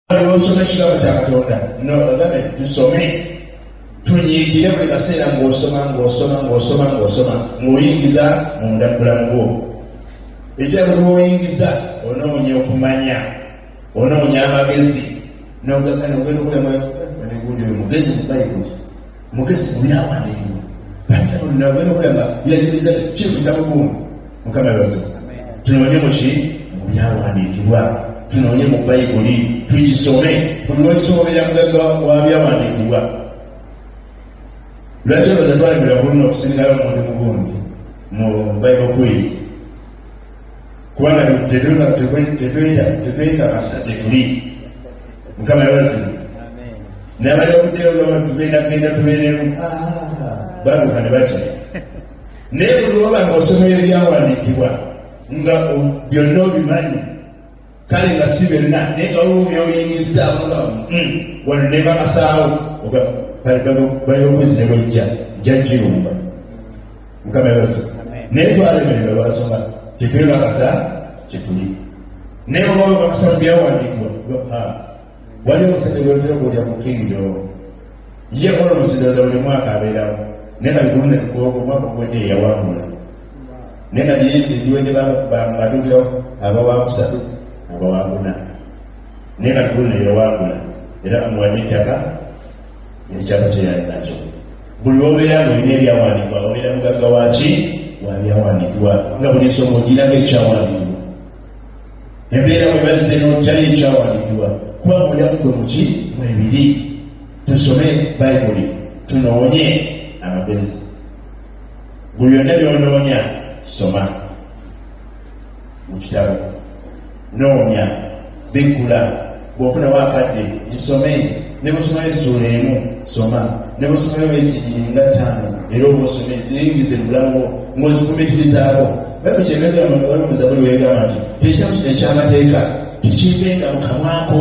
Lwosoma ekigambo kya Katonda, nogambe tusome, tunyiigire buli kaseera ng'osoma, ng'osoma, ng'osoma, ng'osoma, ng'oyingiza munda mu bulamu bwo. Ekirabo lw'oyingiza, onoonya okumanya, onoonya amagezi, nogakana ogenda okulamanegundi oyo mugezi mu Bayibuli, mugezi mu byawandiikibwa, ogenda okulaba yajuliza kiri ku kitabo gundi. Mukama yebaze. Tunoonye muki? Mu byawandiikibwa, tunoonye mu Bayibuli, tugisome. Buli lwokisoma obeera mugagga wa byawandiikibwa. Lwaki olowooza twalemera kuluna okusingayo omuntu mugundi mu Bible quiz? Kubanga tetwekakasa gyetuli. Mukama yebaze. Nabali okuddeyo tugenda genda tubeeremu baluka ne batya. Naye buli lwoba nga osoma ebyawandiikibwa nga byonna obimanyi, kale nga si byonna, naye nga waliwo by'oyingizaamu nga wano nebakasaawo, kale Bible quiz ne bwejja nja girumba. Mukama yebaze. Naye twalemererwa lwasonga tetwebakasa kyetuli. Naye oba webakasa mu byawandiikibwa, waliwo omusajja gwetera okuwulira ku Kingdom, ye olumusidoza buli mwaka abeerawo, naye nga bigulu omwaka ogwedde yeyawangula, naye nga giwedde batuukirawo abawakusatu abawakuna, naye nga bigulu neyawangula era bamuwadde ettaka n'ekyapa kyeyali nakyo. Buli lwobeera nga olina ebyawandiikibwa, obeera mugagga waki? Wa byawandiikibwa, nga buli nsonga ogiranga ekyawandiikibwa. Embeera bwe bazze n'ojjayo ekyawandiikibwa, kuba munda mugwe muki mwebiri. Tusome Bayibuli, tunoonye amagezi. Buli byonna byonoonya, soma mu kitabo, noonya, bikkula. Bw'ofunawo akadde, gisome. Ne bw'osomayo essuula emu, soma. Ne bw'osomayo nga ttaano, era oba osome, ziyingize mu bulamu bwo ng'ozifumiitirizaako. Bayibuli kyegamba, waliwo mu Zabuli wegamba nti ekitabo kino eky'amateeka tekivenga mu kamwako,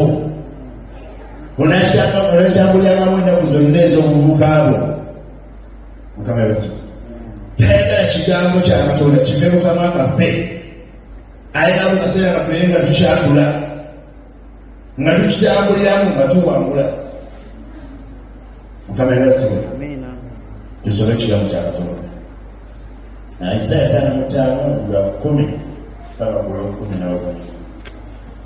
onakyambulyangamu ennaku zonna ez'obuvubuka bwo. Mukama yebaze. Tayagala kigambo kya Katonda kive mu kamwa kaffe, ayagala mu kaseera kaffe nga tukyatula, nga tukitambuliramu, nga tuwangula. Mukama yebaze. Tusome ekigambo kya Katonda. Isaya 55 lwa 10 paka ku lwekumi n'olumu.